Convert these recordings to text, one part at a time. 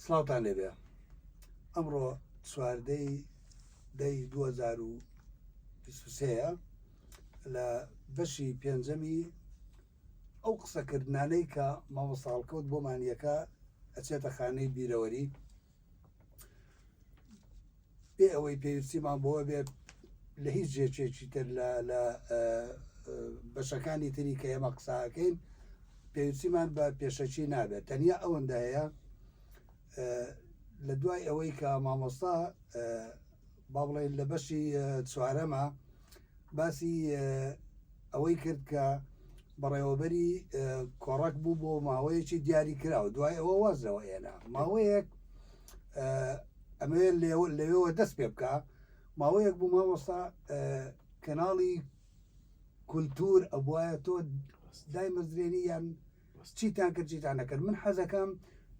سڵاوتان لێبێ ئەمڕۆ چواردەی دەی 2023 لە بەشی پێنجەمی ئەو قسەکردنانەی کە مامۆستا هەڵکەوت بۆمان یەکە ئەچێتە خانەی بیرەوەری بێ ئەوەی پێویستیمان بۆ بێت لە هیچ جێکێکی تر لە لە بەشەکانی تری کە ئێمە قساکەین پێویستیمان بە پێشەکی نابێت تەنیا ئەوەندە هەیە لە دوای ئەوەی کە مامۆستا با بڵێن لە بەشی چوارەمە باسی ئەوەی کرد کە بەڕێوەبەری کۆڕەک بوو بۆ ماوەیەکی دیاری کراوە دوای ئەوە وازەوە ئێنا ماوەیەک ئەمەوێت لەوێەوە دەست پێ بکە ماوەیەک بوو مامۆستا کەناڵی کولتور ئەبواە تۆ دایمەزرێنی یان چیتان کرد چیتان نەکرد من حەزەکەم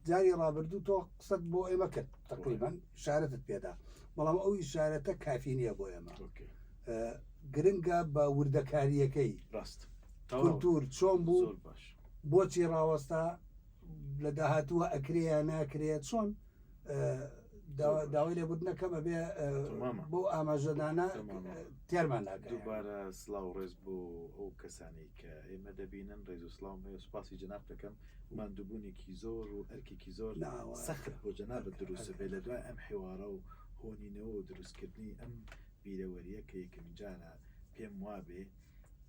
جاری ڕابردوو تۆ قسەت بۆ ئێمە کرد تقریبا شارەتت پێدا بەڵام ئەو ئیشارەتە کافی نییە بۆ ئێمە گرنگە بە وردەکاریەکەی ڕاست کولتور چۆن بوو بۆچی ڕاوەستا لە داهاتووە ئەکرێ یا ناکرێ چۆن داوای لێبوردنەکەم ئەبێ بۆ ئاماژەدانە تێرمان ناکە دووبارە سلااو ڕێز بۆ ئەو کەسانەی کە ئێمە دەبینن ڕێز و سڵاوم هەیە سوپاسی جەناب دەکەم ماندووبوونێکی زۆر و ئەرکێکی زۆر سەخت بۆ جەنابت دروست بێ لە دوای ئەم حیوارە و هۆنینەوە و دروستکردنی ئەم بیرەوەریە کە یەکەمین جارە پێم وابێ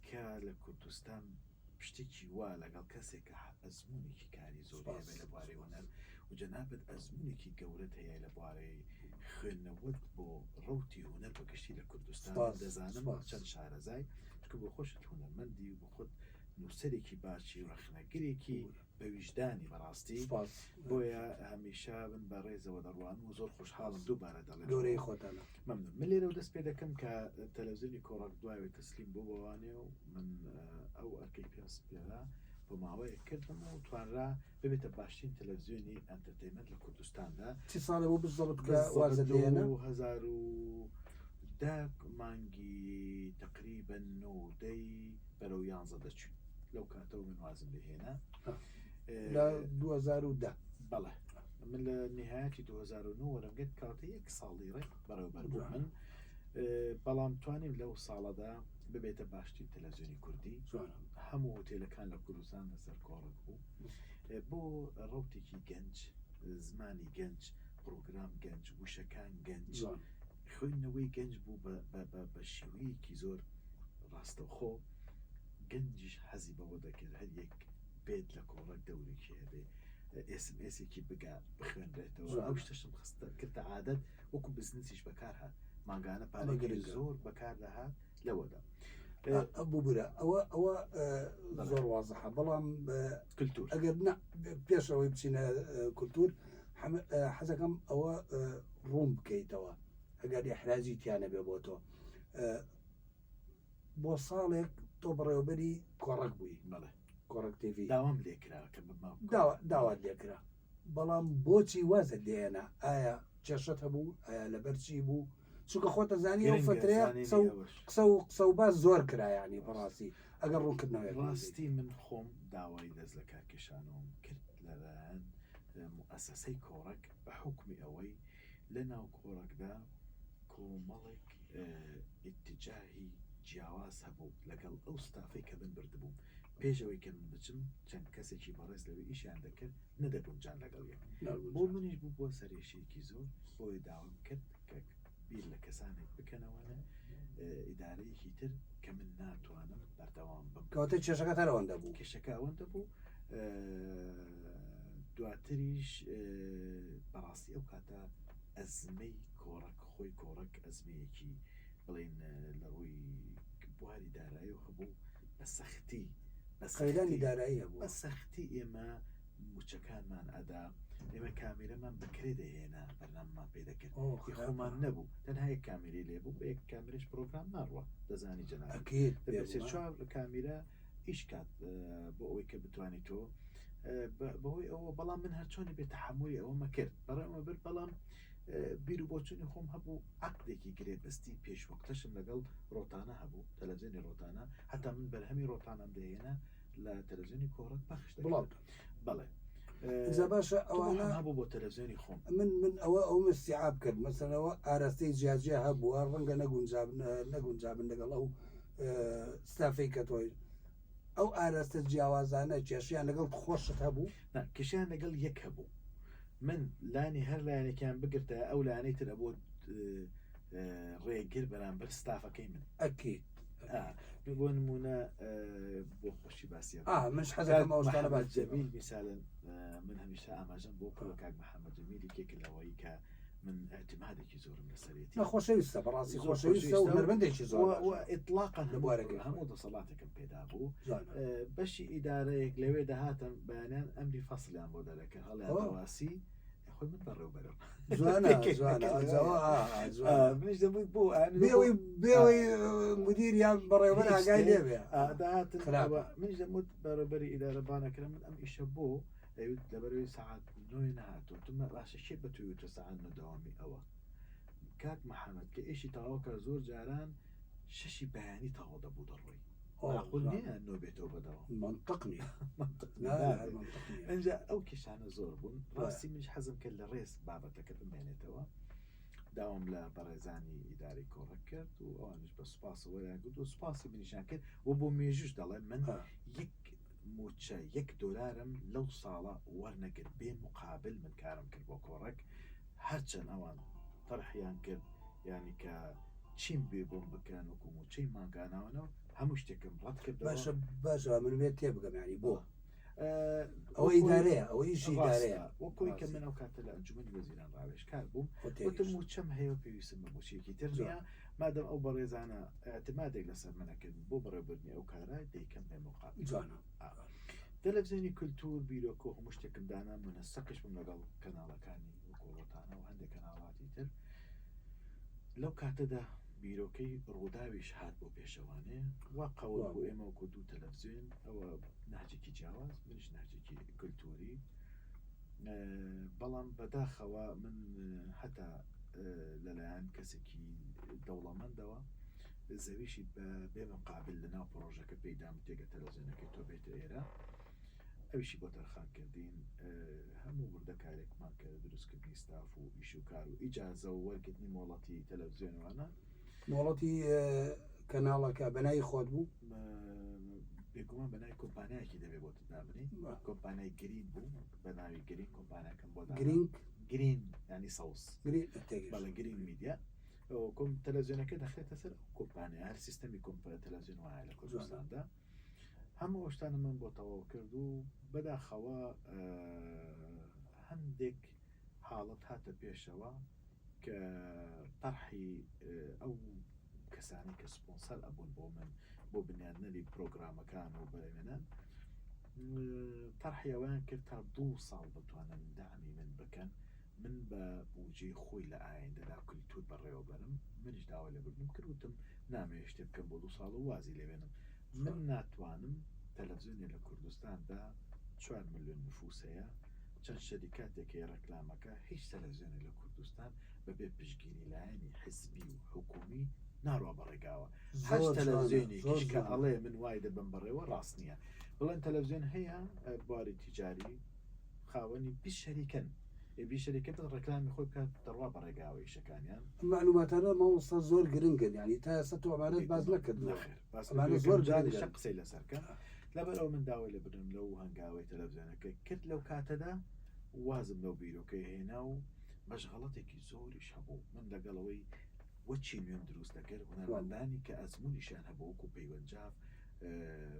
کە لە کوردستان شتێکی وا لەگەڵ کەسێک کە ئەزموونێکی کاری زۆری هەبێ لە بواری هونەر و جەنابت ئەزموونێکی گەورەت هەیە لە بواری خوێندنەوەت بۆ ڕەوتی هونەر بە گشتی لە کوردستان دەزانم چەند شارەزای چونکە بۆ خۆشت هونەرمەندی و بۆ خۆت نووسەرێکی باشی و ڕەخنەگرێکی بە ویژدانی بەڕاستی بۆیە هەمیشە من بە ڕێزەوە دەڕوانم و زۆر خۆشحاڵم دووبارە دەڵێم گەورەی خۆتانە مەمنون من لێرەوە دەست پێ دەکەم کە تەلەڤزیۆنی کۆڕەک دوایەوەی تەسلیم بۆ بەوانێ و من ئەو ئەرکەی پێم سپێرا بۆ ماوەیەک کردم و توانرا ببێتە باشترین تەلەڤزیۆنی entertainment لە کوردستاندا. چ ساڵێ بوو بالضبط کە وازت لێ هێنا؟ 2010 مانگی تقریبا نۆدەی بەرەو یانزە دەچوین لەو کاتەوە من وازم لێ هێنا. لە 2010؟ بەڵێ من لە نهایەتی 2009 وەرم گرت کاتە یەک ساڵی ڕێک بەڕێوەبەر بووم من بەڵام توانیم لەو ساڵەدا ببێتە باشترین تەلەڤزیۆنی کوردی هەموو هۆتێلەکان لە کوردستان لەسەر کۆڕەک بوو بۆ ڕوتێکی گەنج زمانی گەنج پرۆگرام گەنج وشەکان گەنج خوێندنەوەی گەنج بوو بە شێوەیەکی زۆر ڕاستەوخۆ گەنجیش حەزی بەوە دەکرد هەر یەک بێت لە کۆڕەک دەورێکی هەبێ ئێسم ئێسێکی بگا بخوێنرێتەوە ئەو شتەشم خستە کردە عادەت وەکو بزنسیش بەکار هات مانگانە پارەگەری زۆر بەکار دەهات لەوەدا ببورە ئەوە ئەوە زۆر وازحە بەڵام کلتور ئەگەر پێشەوەی بچینە کلتور حەزەکەم ئەوە ڕوون بکەیتەوە ئەگەر ئحرازی تیانە بێ بۆ تۆ بۆ ساڵێک تۆ بەڕێوەبەری کۆڕەک بووی بەڵێ کۆڕەک تیڤی داوام لێکرا کە ببمە داوات لێکرا بەڵام بۆچی وازت لێهێنا ئایا کێشەت هەبوو ئایا لەبەر چی بوو چونکە خۆتە زانی ئەو فترەیە قسە و قسە و قسە و باس زۆر کرایانی بەڕاستی ئەگەر ڕوونکردنەوەی ڕاستی من خۆم داوای دەست لە کارکێشانەوەم کرد لەلایەن موئەسەسەی کۆڕەک بە حوکمی ئەوەی لە ناو کۆڕەکدا کۆمەڵێک ئیتجاهی جیاواز هەبوو لەگەڵ ئەو ستافەی کە من بردبووم پێش ئەوەی کە من بچم چەند کەسێکی بەڕێز لەوێ ئیشیان دەکرد نەدەگونجان لەگەڵ یەک بۆ منیش بوو بووە سەرێشیەکی زۆر بۆیە داوام کرد کە بیر لە کەسانێک بکەنەوە ئیدارەیەکی تر کە من ناتوانم بەردەوام بم کەواتە کێشەکە هەر ئەوەندە بوو کێشەکە ئەوەندە بوو دواتریش بەڕاستی ئەو کاتە ئەزمەی کۆڕەک خۆی کۆڕەک ئەزمەیەکی بڵێن لە ڕووی بواری دارایی و هەبوو بە سەختی بە قەیرانی دارایی هەبوو بە سەختی ئێمە موچەکانمان ئەدا ئێمە کامیرەمان بەکرێ دەهێنا بەرنامەمان پێ دەکرد خۆمان نەبوو تەنها یەک کامیری لێ بوو بە یەک کامیرش پرۆگرام ناڕوە دەزانی جەناب سێ چوار کامیرە ئیش کات بۆ ئەوەی کە بتوانیت تۆ بەهۆی ئەوە بەڵام من هەرچۆنی بێ تەحملی ئەوەمە کرد بەڕێمە بر بەڵام بیر و بۆچوونی خۆم هەبوو عقدێکی گرێبەستی پێشوەختەشم لەگەڵ ڕۆتانە هەبوو تەلەڤزیۆنی ڕۆتانە هەتا من بەرهەمی ڕۆتانەم دەهێنا لە تەلەڤزیۆنی کۆڕەک پەخش بڵاو بەڵێ. ئینجا باشە ئەوانە هەبوو بۆ تەلەڤزیۆنی خۆم من من ئەوە ئەوم استیعاب کرد مەسەلەوە ئاراستەی جیاجیا هەبووە ڕەنگە نەگونجابن نەگونجابن لەگەڵ ئەو ستافەی کە تۆی ئەو ئاراستە جیاوازانە کێشیان لەگەڵ خۆشت هەبوو؟ نا کێشیان لەگەڵ یەک هەبوو من لانی هەر لایەنێکیان بگرتە ئەو لایەنەی تر ئەبوو ڕێگر بەرامبەر ستافەکەی من ئەکید بۆ نمونە بۆ خۆشی باسی منش حەزەکەم ئەو شتانە باس جەمیل میسالن من هەمیشە ئاماژەم بۆ کردوە کاک محەممەد جەمیل یەکێکە لەوەی کە من اعتمادێکی زۆرم لەسەرێتی نە خۆشەویستە بەڕاستی خۆشەویستە و هونەرمەندێکی زۆر و باشە. و ئیتلاقەن لە بوارەکەی خۆی. هەموو دەسەڵاتێکم پێدا بوو جوانە. بەشی ئیدارەیەک لەوێ دەهاتن بەیانیان ئەمری فەسڵیان بۆ دەرەکرد هەڵیان ئۆ. دەواسی خۆی من بەڕێوبەرم جوانە جوانە ئەوە ئا، ئا، جوانە. منیش دەموت بۆ ئەنی بێ ئەوەی بێ ئەوەی مدیر یان بەڕێوەبەر هیچ ئاگای شتێ. لێ بێ داهاتن خراپە. ئەوە منیش دەموت بەڕێوبەری ئیدارە بانەکرا من ئەم ئیشە بۆ ئەیوت لەبەرەوەی سەعات نۆی نەهاتووە وتم باشە کێ بە تۆی وتوە سەعات نۆ دەوامی ئەوە کاک محەمەد کە ئیشی تەواو کە زۆر جاران شەشی بەیانی تەواو دەبوو دەڕۆی معقول نییە نۆ بێتەوە بەدەوام منطق نییە منطق نا، نا، نابێت. منطق نییە. ئینجا ئەو کێشانە زۆر بوون ڕاستی منیش حەزم کرد لە ڕێز بابەتەکە بمێنێتەوە داوام لە بەڕێزانی ئیدارەی کۆڕەک کرد و ئەوانیش بە سوپاسەوە وەریان گرت و سوپاسی منیشان کرد و بۆ مێژوش دەڵێم من یەک مووچە یەک دۆلارم لەو ساڵە وەرنەگرت بێ مقابل من کارم کرد بۆ کۆڕەک هەرچەند ئەوان تەرحیان کرد یانی کە چیم بێ بۆم بکەن وەکو مووچەی مانگانەوەنە و هەموو شتێکم ڕەت کردەوە باشە باشە من بێت تێبگەم ینی بۆ ئەوە ئیدارەیە ئەوە ئیشی ئیدارەیە وەکۆی کە من ئەو کاتە لە ئەنجومەنی وەزیران ڕاوێژکار بووم وتم مووچەم هەیە و پێویستم بە مووچەیەکی تر نییە مادەم ئەو بەڕێزانە ئیعتمادێک لەسەر منە کرد بۆ بەڕێوەبردنی ئەو کارە دەیکەم بێ مقابل جوانە تەلەفزیۆنی کولتور بیرۆکە و هەموو شتێکم دانا منەسەقیش بووم لەگەڵ کەناڵەکانی وەکو ڕۆتانە و هەندێک کەناڵاتی تر لەو کاتەدا بیرۆکەی ڕووداویش هات بۆ پێشەوانێ وا قەوت بوو ئێمە وەکو دوو تەلەفزیۆن ئەوە نەهجێکی جیاواز منیش نەهجێکی کولتوری بەڵام بەداخەوە من هەتا لەلایەن کەسێکی دەوڵەمەندەوە زەویشی بە بێ مقابل لەناو پرۆژەکە پێیدام تێگە تەلەڤزیۆنەکەی تۆ بێتە ئێرە ئەویشی بۆ تەرخان کردین هەموو وردەکارێکمان کە دروستکردنی ستاف و ئیش و کار و ئیجازە و وەرگرتنی مۆڵەتی تەلەڤزیۆنوانە مۆڵەتی کەناڵەکە بەناوی خۆت بوو؟ بێگومان بەناوی کۆمپانیایەکی دەبێ بۆت دابنێی کۆمپانیای گرین بوو بە ناوی گرین کۆمپانیاکەم بۆ گرینگ گرین ینی سەوز گرین بەڵێ گرین میدیا کۆم تەلەڤزیۆنەکە دەخرێتە سەر ئەو کۆمپانیا هەر سیستەمی کۆمپانیا تەلەڤزیۆن وایە لە کوردستاندا هەموو ئەو شتانە من بۆ تەواو کرد و بەداخەوە هەندێک حاڵەت هاتە پێشەوە کە تەرحی ئەو کەسانەی کە سپۆنسەر ئەبوون بۆ من بۆ بنیادنەری پرۆگرامەکان و بەرەمێنان تەرحی ئەویان کرد تا دوو ساڵ بتوانن دامی من بکەن من بە بوجەی خۆی لە ئایندەدا کللتور بەڕێوەبەرم منیش داوا لێبوردنم کرد وتم نامەوێت شتێ بکەم بۆ دوو ساڵ و وازی لێبێنم من ناتوانم تەلەفزیۆنێ لە کوردستاندا چوار ملیۆن نفوس هەیە چەند شەریکاتێک هەیە ڕێکلامەکە هیچ تەلەفزیۆنێک لە کوردستان بەبێ پشتگیری لایەنی حزبی و حکومی ناڕوا بە ڕێگاوە هەر زۆر جوانە، زۆر تەلەفزیۆنێکیش کە جوانە. ئەڵێ من وای دەبم بەڕێوە ڕاست نییە بڵێن تەلەفزیۆن هەیە بواری تیجاری خاوەنی 20 شەریکەن ئێ 20 شەریکە بن ڕێکلامی خۆی بکات دەڕوا بە ڕێگاوە ئیشەکانیان ئەم مەعلوماتانە مامۆستا زۆر گرنگن یانی تا ئێستا تۆ ئەمانەت باس بێگومان نەکردووە نەخێر باس ئەمانە نەکردووە زۆر یەکەم جاریشە گرنگن قسەی لەسەر کەم لەبەر ئەوە من داوای لێبوردنم لەو هەنگاوەی تەلەفزیۆنەکە کرد لەو کاتەدا وازم لەو بیرۆکەی هێنا و مەشغەڵەتێکی زۆریش هەبوو من لەگەڵ ئەوەی وەچی نوێم دروست دەکرد هونەرمەندانی کە ئەزموونیشیان هەبوو وەکو پەیوەند جاف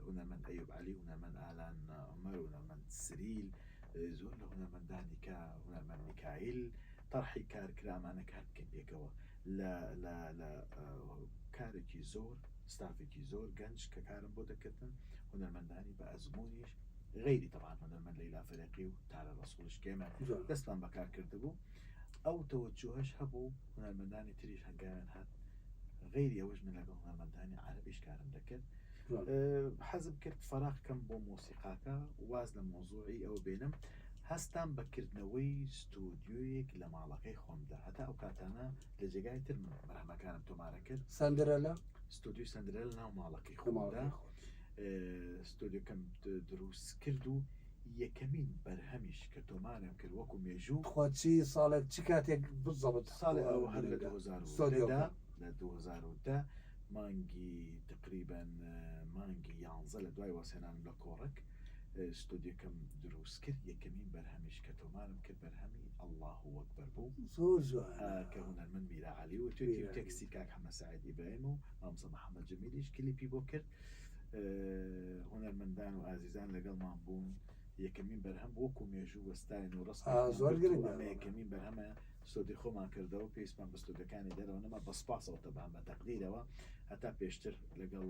هونەرمەند ئەیوب عەلی هونەرمەند ئالان عومەر هونەرمەند سریل زۆر لە هونەرمەندانی کە هونەرمەند میکایل تەرحی کار کرامانە کار بکەین پێکەوە لە لە لە کارێکی زۆر ستافێکی زۆر گەنج کە کارم بۆ دەکردن هونەرمەندانی بە ئەزموونیش غەیری تەبعەن هونەرمەند لەیلا فەرێقی و تارە ڕەسوڵیش کە ئێمە دەستمان بەکار کردبوو ئەو تەوەجوهەش هەبوو هونەرمەندانی تریش هەنگاویان هات غەیری ئەوەش من لەگەڵ هونەرمەندانی عەرەبیش کارم دەکرد حەزم کرد فەراغ کەم بۆ مۆسیقاکە واز لە مۆزوعی ئەوە بێنم هەستام بە کردنەوەی ستۆدیۆیەک لە ماڵەکەی خۆمدا هەتا ئەو کاتانە لە جێگای تر من بەرهەمەکانم تۆمارە کرد سەندرەلا ستۆدیۆی سەندرەلا ناو ماڵەکەی خۆمدا ستۆدیۆکەم دروست کرد و یەکەمین بەرهەمیش کە تۆمارم کرد وەکو مێژوو. خوا چی ساڵێک چ کاتێک بزەبت ساڵی ئەو هەر لە 2010 دا لە 2010 مانگی تقریبا مانگی یانزە لە دوای وەسێنانم لە کۆڕەک ستۆدیۆکەم دروست کرد یەکەمین بەرهەمیش کە تۆمارم کرد بەرهەمی اللە اکبر بوو زۆر جوانە کە هونەرمەند میرا عەلی و توێتی و تێکستی کاک حەمە سەعید ئیبراهیم و مامۆستا محەممەد جەمیلیش کلیپی بۆ کرد هونەرمەندان و ئازیزان لەگەڵمان بوون یەکەمین بەرهەم وەکو مێژوو وەستاین و ڕست زۆر گرنگە یەکەمین بەرهەمە ستۆدی خۆمان کردەوە پێویستمان بە ستۆدەکانی دەرەوە نەما بە سپاسەوە تەبان بە تەقدیرەوە هەتا پێشتر لەگەڵ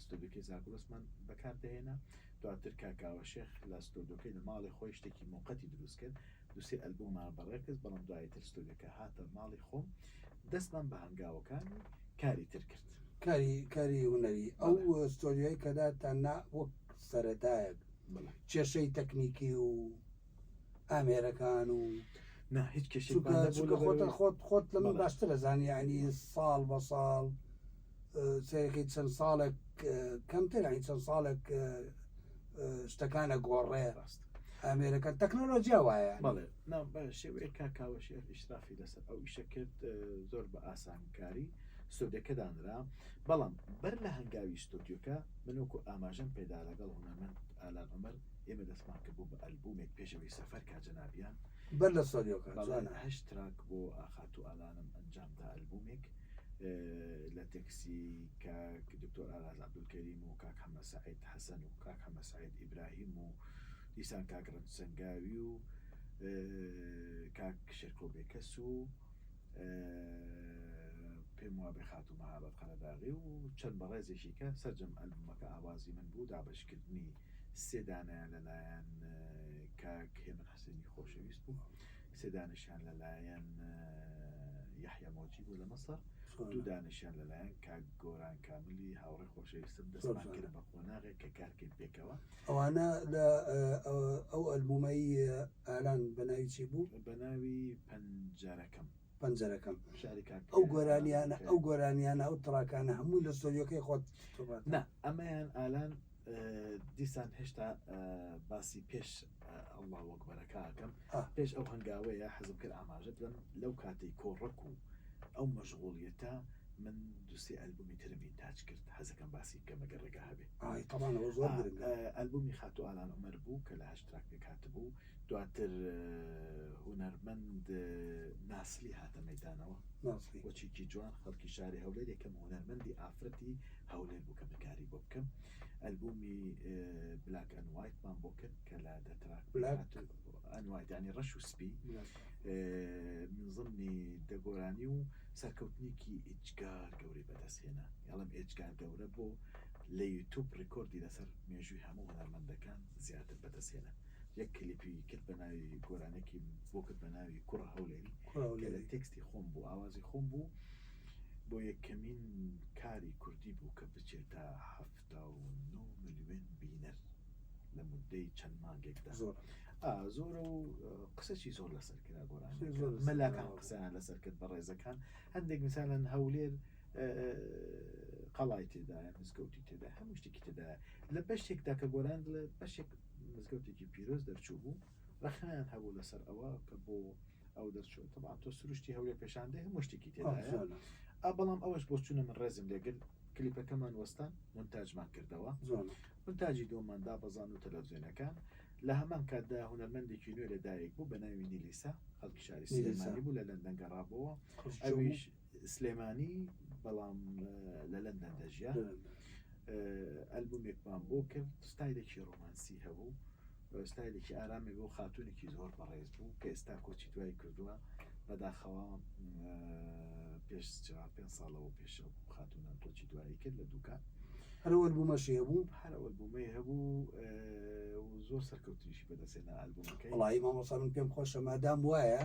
ستۆدیۆکەی زاگرۆسمان بەکار دەهێنا دواتر کاکاوە شێخ لە ستۆدیۆکەی لە ماڵی خۆی شتێکی موقتی دروست کرد دوسێ ئەلبوممان بەڕێکرد بەڵام دوایی تر ستۆدیۆکە هاتە ماڵی خۆم دەستمان بە هەنگاوەکانی کاری تر کرد. کاری کاری هونەری ئەو ستۆدیۆی کە داتان نا وەک سەرەتایەک کێشەی تەکنیکی و ئامێرەکان و نا هیچ کێشەیەکمان نەبوو چونکە خۆت خۆت خۆت لە من باشتر ئەزانی یعنی ساڵ بە ساڵ سەیرەکەی چەند ساڵێک کەمتر یعنی چەند ساڵێک شتەکانە گۆڕێ ڕاست ئامێرەکە تەکنۆلۆژیا وایە بەڵێ نا بە شێوەیەک کاک کاوە شێخ ئیشرافی لەسەر ئەو ئیشە کرد زۆر بە ئاسانکاری ستۆدیۆکە دانرا بەڵام بەر لە هەنگاوی ستۆدیۆکە من وەکو ئاماژەم پێدا لەگەڵ هونەرمەند ئالان عومەر ئێمە دەستمان کرد بوو بە ئەلبومێک پێشەوەی سەفەر کا جەنابیان بەر لە ستۆدیۆکە بەڵێ جوانە. هەشت track بۆ خاتوو ئالانم ئەنجام دا ئەلبومێک لە تێکسی کاک دکتۆر ئاراز عەبدولکەریم و کاک حەمە سەعید حەسەن و کاک حەمە سەعید ئیبراهیم و دیسان کاک ڕەنج سەنگاوی و کاک شێرکۆ بێکەس و پێم وابێ خاتوو مەهاباد قەرەداغی و چەند بەڕێزێکی کە سەرجەم ئەلبومەکە ئاوازی من بوو دابەشکردنی سێ دانەیان لەلایەن کاک هێمن حسێنی خۆشەویست بوو سێ دانەشیان لەلایەن یەحیا مۆجی بوو لە مەسەر دوو دانەشیان لەلایەن کاک گۆران کاملی هاوڕێ خۆشەویستم دەستمان کرد بە قۆناغێک کە کارکەین پێکەوە ئەوانە لە ئەو ئەلبومەی ئالان بەناوی چی بوو؟ بەناوی پەنجەرەکەم. پەنجەرەکەم. ئەو گۆرانیانە ئەو گۆرانیانە ئەو تڕاکانە هەمووی لە ستۆدیۆکەی خۆت تۆمار نا ئەمەیان ئالان دیسان هێشتا باسی پێش ئەڵڵا وەکبەرەکە ئەکەم پێش ئەو هەنگاوەیە حەزم کرد ئاماژە بدەم لەو کاتەی کۆڕەک و ئەو مەشغوڵیەتە من دوسێ ئەلبومی ترم ئینتاج کرد حەزەکەم باسی بکەم ئەگەر ڕێگا هەبێ. ئای تەبعەن ئەوە زۆر گرنگە. ئەلبومی خاتوو ئالان عومەر بوو کە لە هەشت track پێکهاتبوو دواتر هونەرمەند ناسلی هاتە مەیدانەوە ناسلی وەچێکی جوان خەڵکی شاری هەولێر یەکەم هونەرمەندی ئافرەتی هەولێر بوو کە من کاری بۆ بکەم ئەلبومی black and white مان بۆ کرد کە لە دە track black and white ینی ڕەش و سپی من ضمنی دە گۆرانی و سەرکەوتنێکی ئێجگار گەورەی بەدەست هێنا یاڵم ئێجگار گەورە بۆ لە یوتوب ڕیکۆردی لەسەر مێژووی هەموو هونەرمەندەکان زیاتر بەدەست هێنا یەک کلیپی کرد بە ناوی گۆرانێکی بۆ کرد بە ناوی کوڕە هەولێری کە لە تێکستی خۆم بوو ئاوازی خۆم بوو بۆ یەکەمین کاری کوردی بوو کە بچێتە 79 ملیۆن بینەر لە مدەی چەند مانگێکدا زۆر زۆرە و قسەی زۆر لەسەر کرا گۆران مەلاکان قسەیان لەسەر کرد بە ڕێزەکان هەندێک مثالەن هەولێر قەڵای تێدایە مزگەوتی تێدا هەموو شتێکی تێدایە لە بەشێکدا کە گۆران دڵێ بەشێک مزگەوتێکی پیرۆز دەرچوو بوو ڕەخنەیان هەبوو لەسەر ئەوە کە بۆ ئەو دەرچوو تەبعەن تۆ سروشتی هەولێر پێشاندەی هەموو شتێکی تێدایە ئا بەڵام ئەوەش بۆچوونە من ڕێزم لێگر کلیپەکەمان وەستان مونتاجمان کردەوە مونتاجی دووەممان دابەزان و تەلەڤزیۆنەکان لە هەمان کاتدا هونەرمەندێکی نوێ لە دایک بوو بە ناوی نیلیسا خەڵکی شاری سلێمانی بوو لە لەندەن گەڕابەوە ئەویش سلێمانی بەڵام لە لەندەن دەژیا ئەلبومێکمان بۆ کرد ستایلێکی ڕۆمانسی هەبوو ستایلێکی ئارامی بۆ خاتونێکی زۆر بەڕێز بوو کە ئێستا کۆچی دوای کردووە بەداخەوە پێش پێ ساڵەوە پێش خاتونان کۆچی دوایی کرد لە دوکان هەر ئەلبومەشی هەبوو هەر ئەلبومەی هەبوو زۆر سەرکەوتنیشی بەدەستێنا ئەلبومەکەی وڵی مامۆستا من پێم خۆشە مادام وایە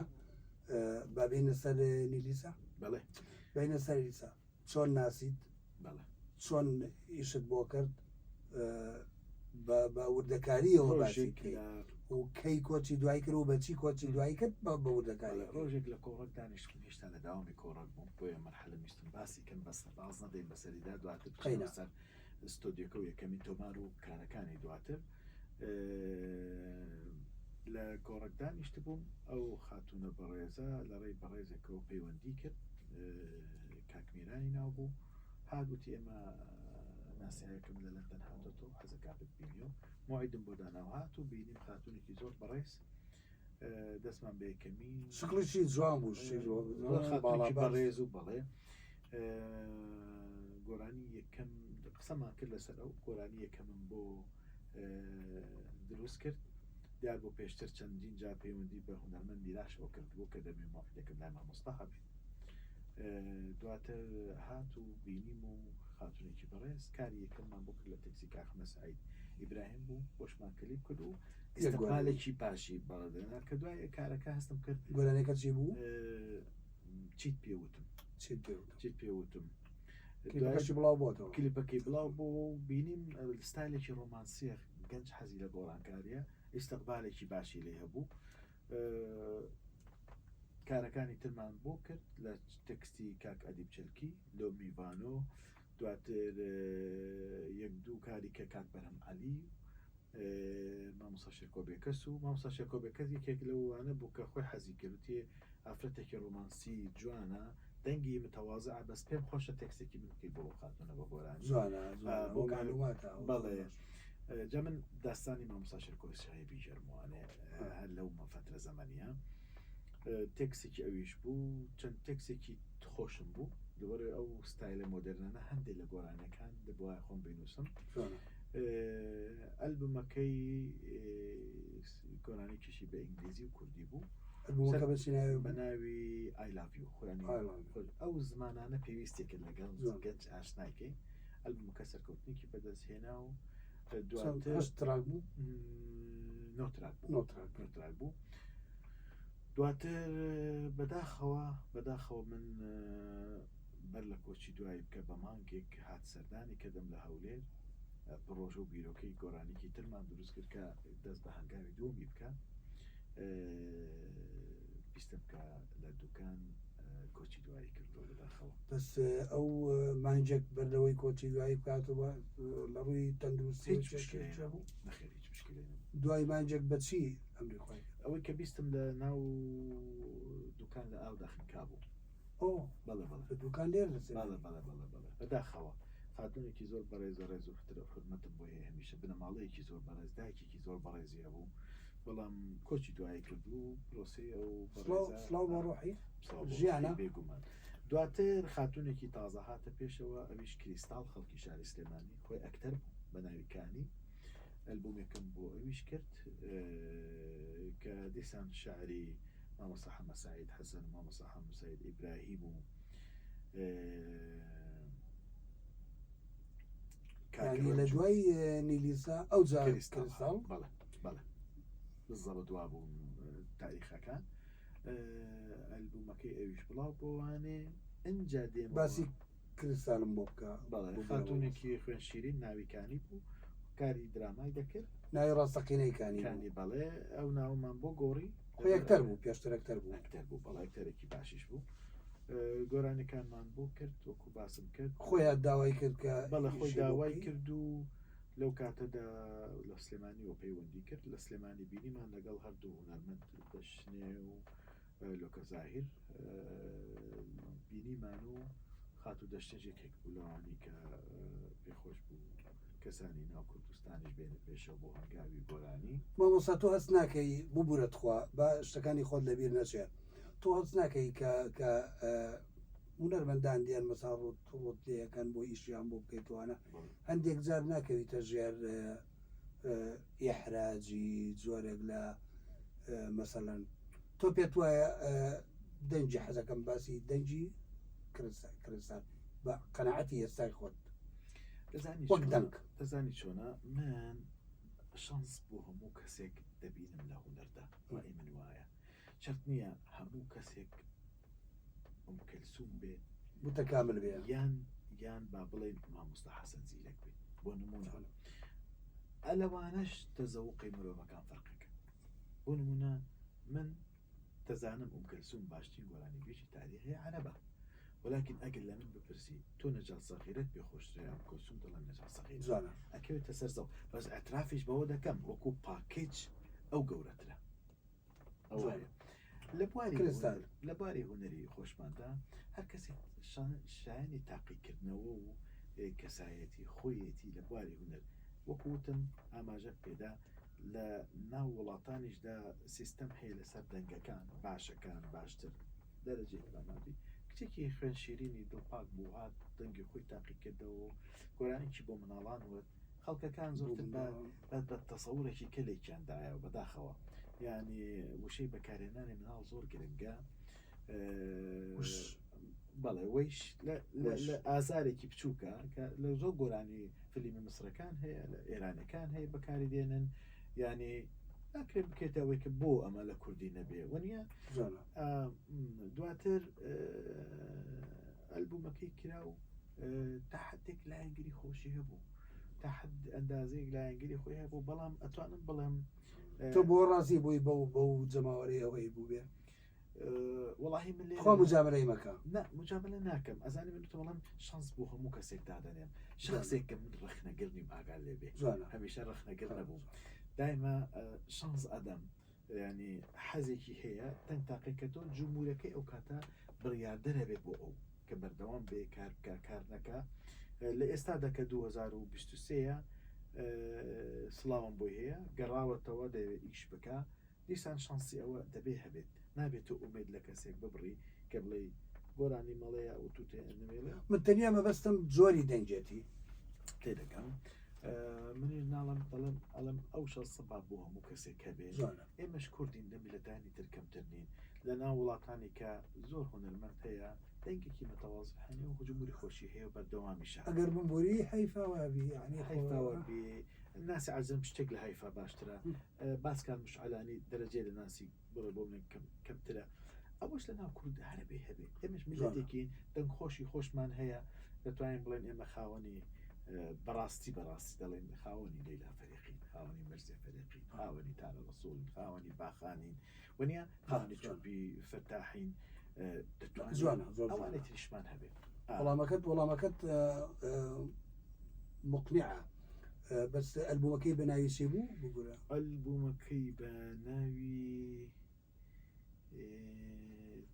با بێینە سەر نیلیسا بەڵێ بینە سەر لیسا چۆن ناسیت بەڵێ چۆن ئیشت بۆ کرد بە وردەکاریەوە باسی و کەی کۆچی دوای کرد و بەچی کۆچی دوای کرد بە بە وردەکاری ڕۆژێک لە کۆڕەک دانیشتم هێشتا لە داوامی کۆڕەک بووم بۆیە مەرحەلە ویستم باسی کەم بەس باز نەدەین بەسەریدا دواتر بچینە سەر ستۆدیۆکە و یەکەمین تۆمار و کارەکانی دواتر. لە گۆڕەک دانیشتبووم ئەو خاتوونە بەڕێزە لە ڕێی بەڕێزێکەوە پەیوەندی کرد کاک میرانی ناو بوو هات وتی ئێمە ناسیاوێکم لە لەندەن هاتۆتەوە حەزەکا بتبینیەوە موعیدم بۆ دانا و هات و بینیم خاتوونێکی زۆر بەڕێز دەستمان بە یەکەمی شکڵیشی جوان بوو خاتوونێکی بەڕێز و بەڵێ گۆرانی یەکەم قسەمان کرد لەسەر ئەو گۆرانی یەکەمم بۆ دروست کرد دیار بۆ پێشتر چەندین جار پەیوەندی بە هونەرمەند میراشەوە کردبوو کە دەمێ مۆعیدەکەم لای مامۆستا هەبێت دواتر هات و بینیم و خاتونێکی بەڕێز کاری یەکەممان بۆ کرد لە تەکسی کاخمە سعید ئیبراهیم بوو بۆشمان کلیپ کرد و ئیستقبالێکی باشی بەڵێ کە دوای کارەکە هەستم کرد گۆرانیەکە چی بوو؟ چیت پێ وتم چیت پێ وتم چیت پێ وتم کلیپەکەشی بڵاو بۆتەوە کلیپەکەی بڵاو بۆ و بینیم ستایلێکی ڕۆمانسیە گەنج حەزی لە گۆڕانکاریە ئیستقبالێکی باشی لێ هەبوو کارەکانی ترمان بۆ کرد لە تەکستی کاک ئەدیب چلکی لۆ میڤانۆ دواتر یەک دوو کاری کە کاک بەرهەم عەلی مامۆستا شێرکۆ بێکەس و مامۆستا شێرکۆ بێکەس یەکێک لەوانە بوو کە خۆی حەزی کرد وتی ئافرەتێکی ڕۆمانسی جوانە دەنگی متەوازعە بەس پێم خۆشە تێکستێکی من بکەی بۆ ئەو خاتوونە بە گۆرانی جوانە جوانە بۆ بۆ معلوماتە بەڵێ جا من داستانی مامۆستا شێرکۆ شای بیگێڕمەوانێ هەر لەو فەترە زەمەنیە تێکسێکی ئەویش بوو چەند تێکسێکی خۆشم بوو لەبەر ئەو ستایلە مۆدێرنانە هەندێک لە گۆرانیەکان دەبوایە خۆم بینوسم ئەلبومەکەی گۆرانیکیشی بە ئینگلیزی و کوردی بوو ئەلبومەکە بە چی ناوێ بە ناوی I love you خۆیانی ئەو زمانانە پێویستێکە لەگەڵ گەنج ئاشنایکەی ئەلبومەکە سەرکەوتنێکی بەدەست هێنا و دواتر track بوو نۆ track بوو نۆ track بوو دواتر بەداخەوە بەداخەوە من بەر لە کۆچی دوایی بکە بە مانگێک هات سەردانی کردم لە هەولێر پڕۆژە و بیرۆکەی گۆرانیکی ترمان دروست کرد کە دەست بە هەنگاوی دووەمی بکە بیستم کە لە دوکان کۆچی دوایی کردو بەداخەوە. بەس ئەو مانجێک بەر لەوەی کۆچی دوایی بکاتەوە لە ڕووی تەندروستی هیچ مشکلەی نەبوو نەخێر هیچ مشکلەی نەبوو. دوای مانجێک بە چی ئەمری خۆی کرد؟ ئەوەی کە بیستم لە ناو دوکان لە ئاودا خنکا بوو. ئۆ بەڵێ بەڵێ. لە دوکان لێرە لە سلێمانی؟ بەڵێ بەڵێ بەڵێ بەڵێ بەداخەوە خاتوونێکی زۆر بەڕێزە ڕێز و حورمەتم بۆی هەیە هەمیشە بنەماڵەیەکی زۆر بەڕێز دایکێکی زۆر بەڕێزی هەبوو بەڵام کۆچی دوایی کرد و پرۆسەی ئەو سڵاو سڵاو بۆ ڕۆحی ژیانە بێگومان دواتر خاتوونێکی تازە هاتە پێشەوە ئەویش کریستاڵ خەڵکی شاری سلێمانی خۆی ئەکتەر بوو بە ناوی کانی ئەلبومێکم بۆ ئەویش کرد کە دیسان شعری مامۆستا حەمە سعید حەسەن و مامۆستا حەمە سعید ئیبراهیم و لە دوای نیلیسا ئەو جار کریستاڵ بەڵێ بەڵێ بالضبط وابوو تاریخەکان ئەلبومەکەی ئەویش بڵاو بۆوانێ ئەجا دێم باسی کریستالم بۆ بکە بەڵێ خاتونێکی خوێن شیرین ناوی کانی بوو کاری درامای دەکرد ناوی ڕاستەقینەی کانی کانی بەڵێ ئەو ناومان بۆ گۆڕی خۆی ئەکتەر بوو پێشتر ئەکتەر بوو ئەکتەر بوو بەڵێ ئەکتەرێکی باشیش بوو گۆرانیەکانمان بۆ کرد وەکو باسم کرد خۆی داوای کرد کە بەڵێ خۆی داوای کرد و لەو کاتەدا لە سلێمانیەوە پەیوەندی کرد لە سلێمانی بینیمان لەگەڵ هەردوو هونەرمەند دەشنێ و لۆکە زاهیر بینیمان و خاتوو دەشتێش یەکێک بوو لەوانەی کە پێخۆش بوو کەسانی ناو کوردستانیش بێنە پێشەوە بۆ هەنگاوی گۆرانی. مامۆستا تۆ هەست ناکەی ببورە تخوا با شتەکانی خۆت لەبیر نەچێ تۆ هەست ناکەی کە کە هونەرمەندان دێن مەسا ڕوت ڕوت لێ ئەکەن بۆ ئیشیان بۆ بکەیتوانە هەندێک جار ناکەویتە ژێر ئیحراجی جۆرێک لە مەسەلەن تۆ پێت وایە دەنگی حەزەکەم باسی دەنگی کرستان بە قەناعەتی ئێستای خۆت وەک دەنگ دەزانی چۆنە من شانس بۆ هەموو کەسێک دەبینم لە هونەردا ڕای من وایە شەرت نییە هەموو کەسێک ئوم کەلسوم بێ متەکامل بێ یان یان با بڵێن مامۆستا حەسەن زیرەک بێ بۆ نمونە ئەلەوانەش تەزەوقی مرۆڤەکان فەرقێکە بۆ نمونە من دەزانم ئوم کەلسوم باشترین گۆرانیبێژی تاریخی عەرەبە. وەلاکین ئەگەر لە من بپرسی تۆ نەجات سەغیرەت پێ خۆشترە یا ئوم کەلسوم دەڵێم نەجات سەغیرە. جوانە. ئەکەوێتە سەر زەوق بەس ئیعترافیش بەوە دەکەم وەکوو package ئەو گەورەترە. ئەوە جوانە. هەیە. لە بواری کریستال. هونەر لە بواری هونەری خۆشماندا هەر کەسێک شایانی تاقیکردنەوە و کەسایەتی خۆیەتی لە بواری هونەر وەکو وتم ئاماژەم پێدا لە ناو وڵاتانیشدا سیستەم هەیە لەسەر دەنگەکان باشەکان باشتر دەرەجەی بامابی کچێکی خوێن شیرینی دڵپاک بوو هات دەنگی خۆی تاقیکردەوە و گۆرانیی بۆ مناڵان وت خەڵکەکان زۆرتر بە بە تەسەورێکی کەلێکیان دایەوە بەداخەوە یعنی وشەی بەکارهێنانی مناڵ زۆر گرنگە بەڵێ وەیش لە ئازارێکی بچووکە کە لە زۆر گۆرانی فلیمی مسرەکان هەیە لە ئێرانەکان هەیە بەکاری دێنن یعنی ناکرێت بکێتە ئەوەی کە بۆ ئەمە لە کوردی نەبێ وەنیە دواتر ئەلبومەکەی کرا و تا حدێک لایەنگری خۆشی هەبوو تا حد ئەندازەیەک لایەنگری خۆی هەبوو بەڵام ئەتوانم بڵێم تۆ بۆ ڕازی بووی بەو بەو جەماوەری ئەوەی بوو بێ وەڵاهی من خوا مجاملەی مەکە نا مجاملە ناکەم ئەزانی من بڵم شانس بۆ هەموو کەسێک دادەنێم شخصێک کە من ڕەخنەگر نیم ئاگا لێ بێ هەمیشە ڕەخنەگر نەبووم دایمە شانس ئەدەم ینی حەزێکی هەیە دەنگ تاقیکردەوە جمهورەکەی ئەو کاتە بڕیاردەرە بێ بۆ ئەو کە بەردەوام بێ کار بکە کار نەکە لە ئێستادا کە 2023 سڵاوم بۆی هەیە گەڕاوەتەوە دەیەوێت ئیش بکە دیسان شانسی ئەوە دەبێ هەبێت نابێت تۆ ئومێد لە کەسێک ببڕی کە بڵێی گۆرانی مەڵێ یا وتوتێ نمێڵێ. من تەنیا مەبەستم جۆری دەنگێتی. تێدەگەم منیش ناڵم دەڵێم ئەڵێم ئەو شەنسە با بۆ هەموو کەسێک هەبێ جوانە. ئێمەش کوردین لە میللەتانی تر کەمتر نین لە ناو وڵاتانی کە زۆر هونەرمەند هەیە دەنگێکی متەواضع هەیە و جمهوری خۆشی هەیە و بەردەوامیشە. ئەگەر بمبوری هەیفا وابی یانی هەیفا وابی ناسی عەجەم شتێک لە هەیفا باشترە باسکان مشعلانی دەرەجەی لە ناسی بڵێ بۆ من کەم کەمترە ئەوەش لە ناو کورد هەرە بێ هەبێ ئێمەش میلەتێکین دەنگ خۆشی خۆشمان هەیە دەتوانین بڵێن ئێمە خاوەنی بەڕاستی بەڕاستی دەڵێن خاوەنی لەیلا فەریقین خاوەنی مەرزێ فەریقین خاوەنی تارە ڕسوڵین خاوەنی باخانین وەنیە خاوەنی چۆپی فەتاحین دەتوانین جوانە زۆر ئەوانەی تریشمان هەبێ وەڵامەکەت وەڵامەکەت مقنعە بەس ئەلبومەکەی بە ناوی چی بوو ببورە؟ ئەلبومەکەی بە ناوی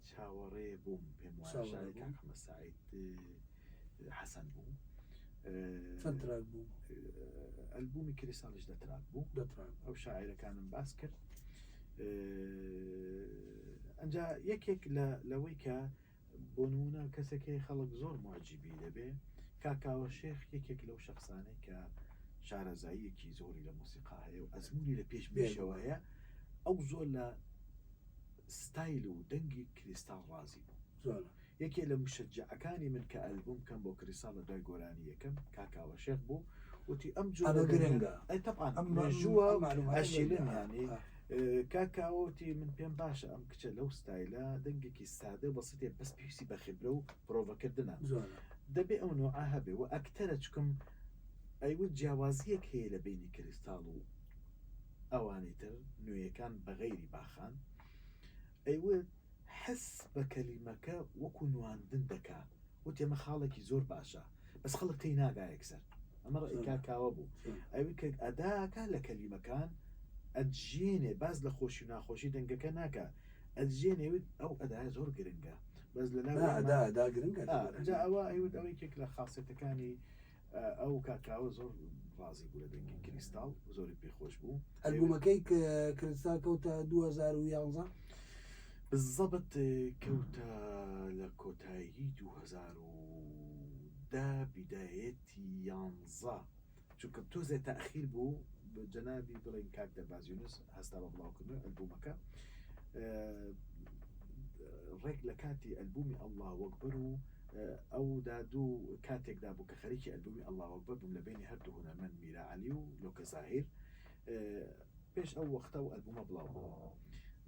چاوەڕێ بووم پێم وایە شاری کاک حەمە سەعید حەسەن بوو. چەند track بوو؟ ئەلبومی کریستاڵیش دە track بوو. دە track. ئەو شاعیرەکانم باس کرد. ئەنجا یەکێک لە لەوەی کە بۆ نموونە کەسێک هەیە خەڵک زۆر موعجیبی دەبێ، کاک کاوە شێخ یەکێک لەو شەخسانەی کە شارەزاییەکی زۆری لە مۆسیقا هەیە و ئەزموونی لە پێش منیشەوە هەیە، ئەو زۆر لە ستایل و دەنگی کریستاڵ ڕازی بوو. یەکێ لە مشەجعەکانی من کە ئەلبوم کەم بۆ کریستاڵ لە دوای گۆرانی یەکەم کاک کاوە شێخ بوو، وتی ئەم جۆرە گرنگە. ئەی تەبعەن مێژووە ئەشیلن یانی. کاک کاوە وتی من پێم باشە ئەم کچە لەو ستایلە دەنگێکی سادە و بەسیتێ بەس پێویستی بە خیبرە و پرۆڤەکردنە دەبێ ئەو نوعە هەبێ و ئەکتەرە چکم ئەیوت جیاوازیەک هەیە لە بینی کریستاڵ و ئەوانی تر نوێیەکان بە غەیری باخان ئەیوت حس بە کەلیمەکە وەکو نواندن دەکا وتی ئەمە خاڵێکی زۆر باشە بەس خەڵک تێی ناگا یەکسەر ئەمە ڕەئی کاک کاوە بوو ئەوی کە ئەداکە لە کەلیمەکان ئەجێنێ باز لە خۆشی و ناخۆشی دەنگەکە ناکا ئەجێنێ وت ئەو ئەدایە زۆر گرنگە بەس لە ناو ئەدا ئەدا گرنگە جا ئەوە ئەیوت ئەوەی یەکێک لە خاصێتەکانی ئەو کاک کاوە زۆر ڕازی بوو لە دەنگی کریستاڵ زۆری پێ خۆش بوو. ئەلبومەکەی کریستاڵ کەوتە 2011؟ بالزبط کەوتە لە کۆتایی 2010 بیدایەتی یانزە چونکە تۆزێ تاخیر بوو جەنابی بڵێن کاک دەرباز یونس هەستا بە بڵاوکردنەوەی ئەلبومەکە ڕێک لە کاتی ئەلبومی ئەڵڵا وەکبەر و ئەو دادوو کاتێکدا بوو کە خەریکی ئەلبومی ئەڵڵا وەکبەر بووم لە بەینی هەردوو هونەرمەند میرا عەلی و لۆکە زاهیر پێش ئەو وەختە و ئەلبومە بڵاو بووەوە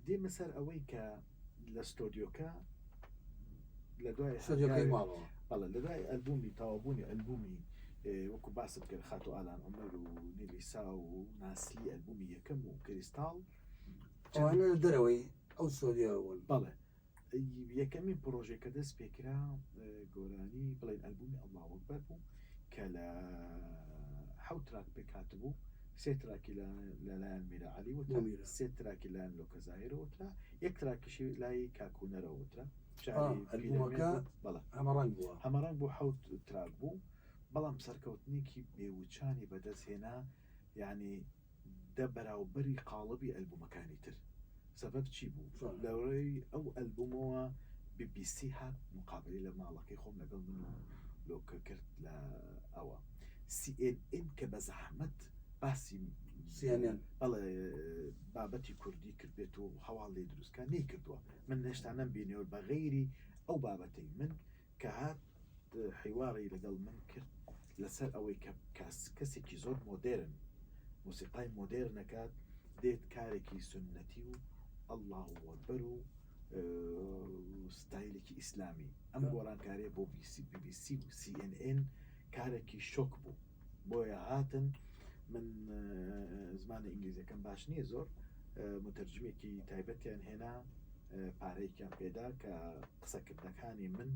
دێمە سەر ئەوەی کە لە ستۆدیۆکە لە دوای ستۆدیۆکەی ماڵەوە بەڵێ لە دوای ئەلبومی تەواوبوونی ئەلبومی وەکو باسم کرد خاتو ئالان عومەر و نیلیسا و ناسلی ئەلبومی یەکەم و کریستاڵ ئەوانە لە دەرەوەی ئەو ستۆدیۆ بوون بەڵێ. یەکەمین پرۆژەی کە دەست پێکرا گۆرانی بڵێن ئەلبومی الله اکبر بوو کە لە حەوت track پێک هاتبوو سێ track ی لەلایەن میرا عەلی وترا سێ track ی لایەن لۆکە زاهیرەوە وترا یەک track یشی لای کاکونەرەوە وترا ئەلبومەکە بەڵێ هەمەڕەنگ بووە هەمەڕەنگ بوو حەوت track بوو بەڵام سەرکەوتنێکی بێوچانی بەدەست هێنا یعنی دە بەراوبەری قاڵبی ئەلبومەکانی تر سەبەب چی بوو لەڕێی ئەو ئەلبومەوە بی بی سی هات مقابلەی لە ماڵەکەی خۆم لەگەڵ من و لۆکە کرد لە ئەوە سی ئێن ئێن کە بە زەحمەت باسی CNN. بەڵێ بابەتی کوردی کردبێت و هەواڵ لێ دروستکە نەیکردووە من هێشتا نەمبینیوە بە غەیری ئەو بابەتەی من کە هات حیواری لەگەڵ من کرد لەسەر ئەوەی کە کەسێکی زۆر مۆدێرن مۆسیقای مۆدێرنەکات دێت کارێکی سوننەتی و اللە اکبر و ستایلێکی ئیسلامی ئەم گۆڕانکاریە بۆ BBC و CNN کارێکی شۆک بوو بۆیە هاتن من زمانی ئینگلیزەکەم باش نییە زۆر متەرجمێکی تایبەتیان هێنا پارەیەکیان پێدا کە قسەکردنەکانی من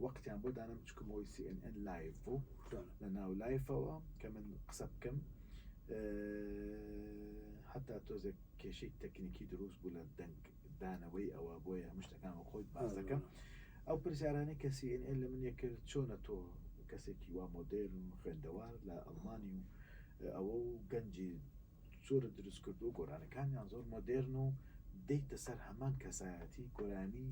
وەختیان بۆ دانم چکم هۆی CNN live بوو لە ناو live ەوە کە من قسە بکەم حتا تۆزێک کێشەی تەکنیکی دروست بوو لە دەنگ دانەوەی ئەوە بۆیە هەموو شتەکان وەک خۆی باس دەکەم ئەو پرسیارانەی کە CNN لە من یەکرد چۆنە تۆ کەسێکی وا مۆدێرن و خوێندەوار لە ئەڵمانی و ئەوە و گەنجی زۆرت دروست کردو گۆرانەکانیان زۆر مۆدێرن و دێیتە سەر هەمان کەسایەتی گۆرانی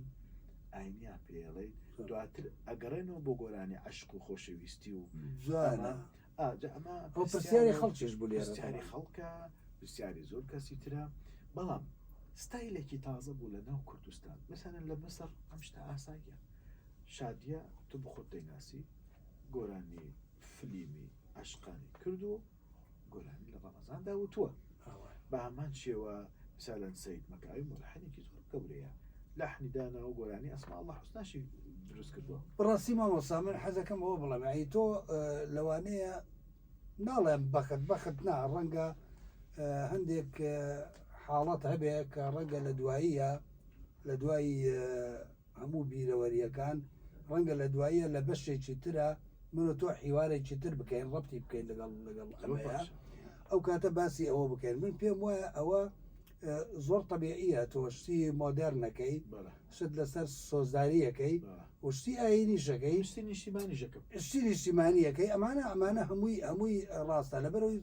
ئاینیان پێڵێیت دواتر ئەگەڕێنەوە بۆ گۆرانی عەشق و خۆشەویستی و جوانە ئا جا ئەمە ئەو پرسیاری خەڵکیش بوو لێرە پرسیاری خەڵکە پرسیاری زۆر کەسی ترە بەڵام ستایلێکی تازە بوو لە ناو کوردستان مەسەلەن لە میسر ئەم شتە ئاساییە شادیە تۆ بخۆت دەیناسی گۆرانی فلیمی عەشقانی کردو گۆرانی لە ڕەمەزاندا وتووە بە هەمان شێوە مثالەن سید مەکاوی ملحنێکی زۆر گەورەیە لەحنی دانا و گۆرانی ئەسما الله حوسناشی دروست کردووە. بەڕاستی مامۆستا من حەزەکەم ئەوە بڵێم ئەی تۆ لەوانەیە ناڵێم بەخت بەخت نا ڕەنگە هەندێک حاڵەت هەبێ کە ڕەنگە لە دواییە لە دوای هەموو بیرەوەریەکان ڕەنگە لە دواییە لە بەشێکی ترە من و تۆ حیوارێکی تر بکەین ڕەتی بکەین لەگەڵ لەگەڵ ئەمەیە ئەو کاتە باسی ئەوە بکەین من پێم وایە ئەوە زۆر تەبیعیە تۆ شتی مۆدێرنەکەی شت لەسەر سۆزداریەکەی و شتی ئاینیشەکەی شتی نیشتیمانیشەکەم شتی نیشتیمانیەکەی ئەمانە ئەمانە هەمووی هەمووی ڕاستە لەبەرەوەی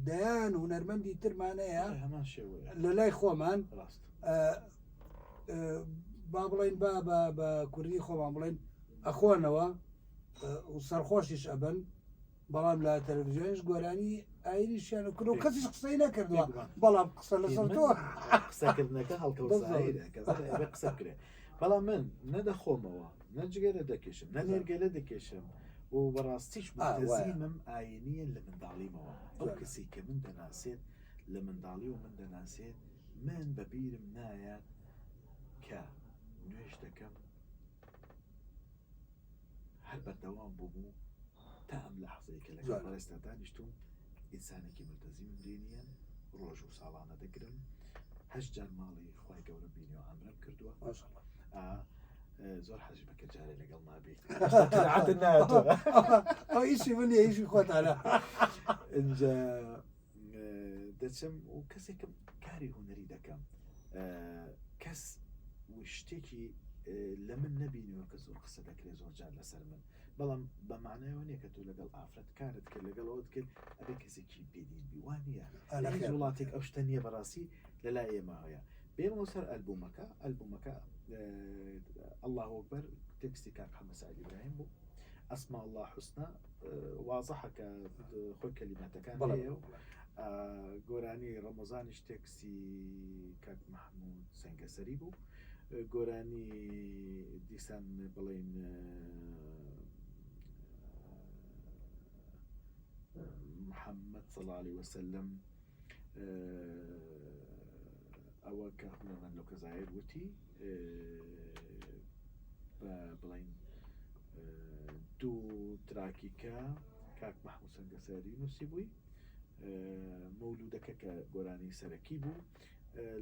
دەیان هونەرمەندی ترمانەیە هەمان شێوەیە لە لای خۆمان ڕاست با بڵین با بە بە کوردی خۆمان بڵێن ئەخۆنەوە و سەرخۆشیش ئەبن بەڵام لە تەلەڤزیۆنیش گۆرانی ئاینیشیان کرد و کەسیش قسەی نەکردووە بەڵام قسە لەسەر تۆ قسەکردنەکە هەڵکەوت قسە بکرێ بەڵام من نەدەخۆمەوە نە جگەرە دەکێشم نە نێرگەلە دەکێشم و بەڕاستیش ملتەزیمم ئاینیە لە منداڵیمەوە ئەو کەسی کە من دەناسێت لە منداڵی و من دەناسێت من بەبیرم نایەت کە نوێژ دەکەم هەر بەردەوام بووم و تا ئەم لەحزەی کە لەگەڵ بەڕێزتا دانیشتووم ئینسانێکی ملتەزیمم دینیەن ڕۆژ و ساڵانە دەگرم هەشت جار ماڵی خوای گەورەم بینیوە عەمرەم کردووە زۆر حەزی بەکە جارێ لەگەڵ مابی ئەو ئیشی من نییە ئیشی خۆتانە ئینجا دەچم و کەسێکم کاری هونەری دەکەم کەس شتێکی لە من نەبینیوە کە زۆر قسە دەکرێت زۆر جار لەسەر من بەڵام بە معنایەوە نییە کە تۆ لەگەڵ ئافرەت کارت کرد لەگەڵ ئەوت کرد ئەبێ کەسێکی بێدین بی وان نییە لە هیچ وڵاتێک ئەو شتە نییە بەڕاستی لە لای ئێمە هەیە بێمەوە سەر ئەلبومەکە ئەلبومەکە الله اکبر تێکستی کاک حەمە سعید ئیبراهیم بوو اسماء الله حسنا وازحە کە خۆی کەلیماتەکان هەیە و گۆرانی ڕەمەزانیش تێکسی کاک مححمود سەنگەسەری بوو گۆرانی دیسان بڵین محەممەد سەڵالی وسلم ئەوە کە هونەرمەند لۆکە زاهیر وتی بە بڵین دوو track ی کە کاک مەحموود سەنگەسەری نووسی بووی مەولودەکە کە گۆرانی سەرەکی بوو.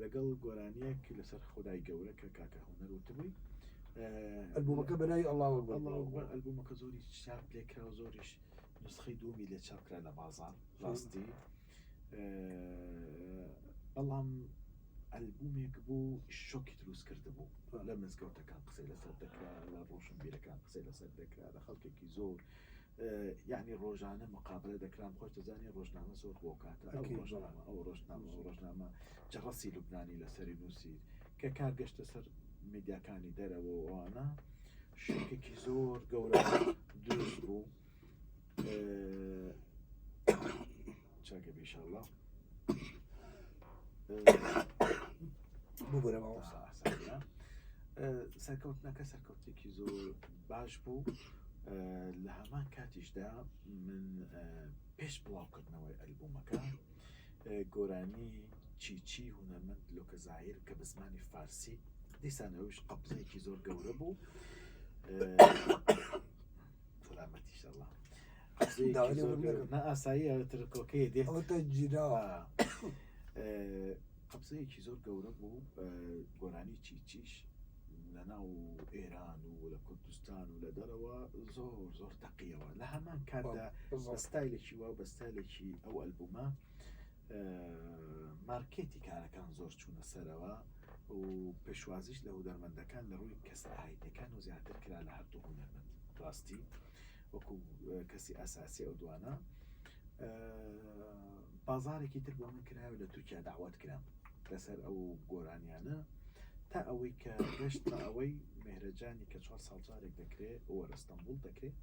لەگەڵ گۆرانیەک لەسەر خودای گەورە کە کاکە هونەر وتبووی. ئەلبومەکە بە ناوی ئەڵڵاهو ئەکبەر ئەڵڵاهو ئەکبەر ئەلبومەکە زۆری چاپ لێکرا و زۆریش نسخەی دووەمی لێ چاپ کرا لە بازاڕ ڕاستی بەڵام ئەلبومێک بوو شۆکی دروست کردبوو لە مزگەوتەکان قسەی لەسەر دەکرا لە ڕۆشنبیرەکان قسەی لەسەر دەکرا لە خەڵکێکی زۆر یعنی ڕۆژانە مقابلە دەکرام خۆش دەزانی ڕۆژنامە زۆر بۆ کاتە ئەو ڕۆژنامە ئەو ڕۆژنامە ئەو ڕۆژنامە جەڕەسی لوبنانی لەسەری نووسی کە کار گەشتە سەر میدیاکانی دەرەوە ئەوانە شوکێکی زۆر گەورە دروست بوو چاکە بیشەڵە ببورە سەرکەوتنەکە سەرکەوتێکی زۆر باش بوو لە هەمان کاتیشدا من پێش بڵاوکردنەوەی ئەلبومەکە گۆرانی چیچی هونەرمەند لۆکە زاهیر کە بە زمانی فارسی دیسان ئەوش قەبزەیەکی زۆر گەورە بوو سەلامەتی شەڵا ئاسایی ترکۆکەی دێت گیراوە قەبزەیەکی زۆر گەورە بوو گۆرانی چیچیش لە ناو ئێران و لە کوردستان و لە دەرەوە زۆر زۆر تەقیەوە لە هەمان کاتدا بە ستایلێکی وا بە ستایلێکی ئەو ئەلبومە مارکێتی کارەکان زۆر چوونە سەرەوە و پێشوازیش لە هونەرمەندەکان لە ڕووی کەسە ئاینەکان و زیاتر کرا لە هەردوو هونەرمەند ڕاستی وەکو کەسی ئەساسی ئەو دوانە بازارێکی تر بۆ من کرایە لە تورکیا داوات کرام لەسەر ئەو گۆرانیانە تا ئەوەی کە گەشتمە ئەوەی مهرەجانی کە چوار ساڵ جارێک دەکرێت ئۆوەر ئەستەنبوڵ دەکرێت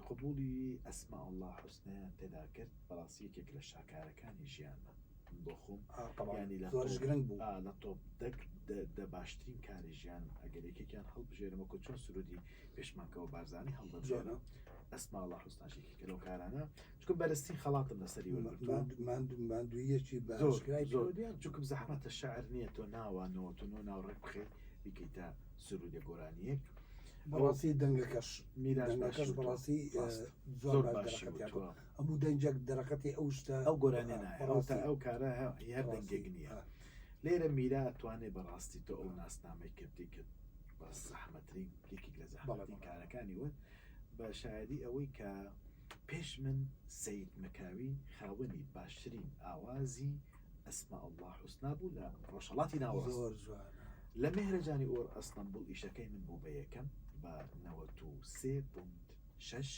قبولی ئەسما الله حوسنیان تێدا کرد بەڕاستی یەکێک لە شاکارەکانی ژیانمە بۆ خۆم ینی لە زۆرش گرنگ بوو لە تۆپ دەک دە باشترین کاری ژیانم ئەگەر یەکێکیان هەڵبژێرم وەکو چۆن سرودی پێشمانکەوە بارزانی هەڵدەبژێرم ئەسما الله حوسناش یەکێکە لەو کارانە چونکە بەرزترین خەڵاتم لەسەری وەرگرتووە. ماندوویەکی بە زۆر ئاشکرای زۆر پێوە دیار بوو. چونکم زەحمەتە شعر نییە تۆ ناوە نۆ تۆ نۆ ناو ڕێک بخەیت بیکەیتە سرودێ گۆرانییەک ئەو بەڕاستی دەنگەکەش میراج باشی دەنگەکەش وتووە بەڕاستی ڕاست زۆر زۆر باش باشی دەرەقەتیان وتووە هەموو دەنگێک دەرەقەتی ئەو شتە ئەو گۆرانیە نایە ئەو تا بەڕاستی ئەو کارە هەر بەڕاستی دەنگێک نییە لێرە میرا ئەتوانێ بەڕاستی تۆ ئەو ناسنامەی کە بتەی کە بە زەحمەترین یەکێک لە بەڵێ زەحمەترین بەڵێ کارەکانی وت بە شایەدی ئەوەی کە پێش من سەید مەکاوی خاوەنی باشترین ئاوازی اسماء اللە حسنا بوو لە ڕۆژهەڵاتی ناوەڕاست. زۆر جوانە. لە مێهرەجانی ئۆر ئەستەنبوڵ ئیشەکەی من بوو بە یەکەم بە 93.6.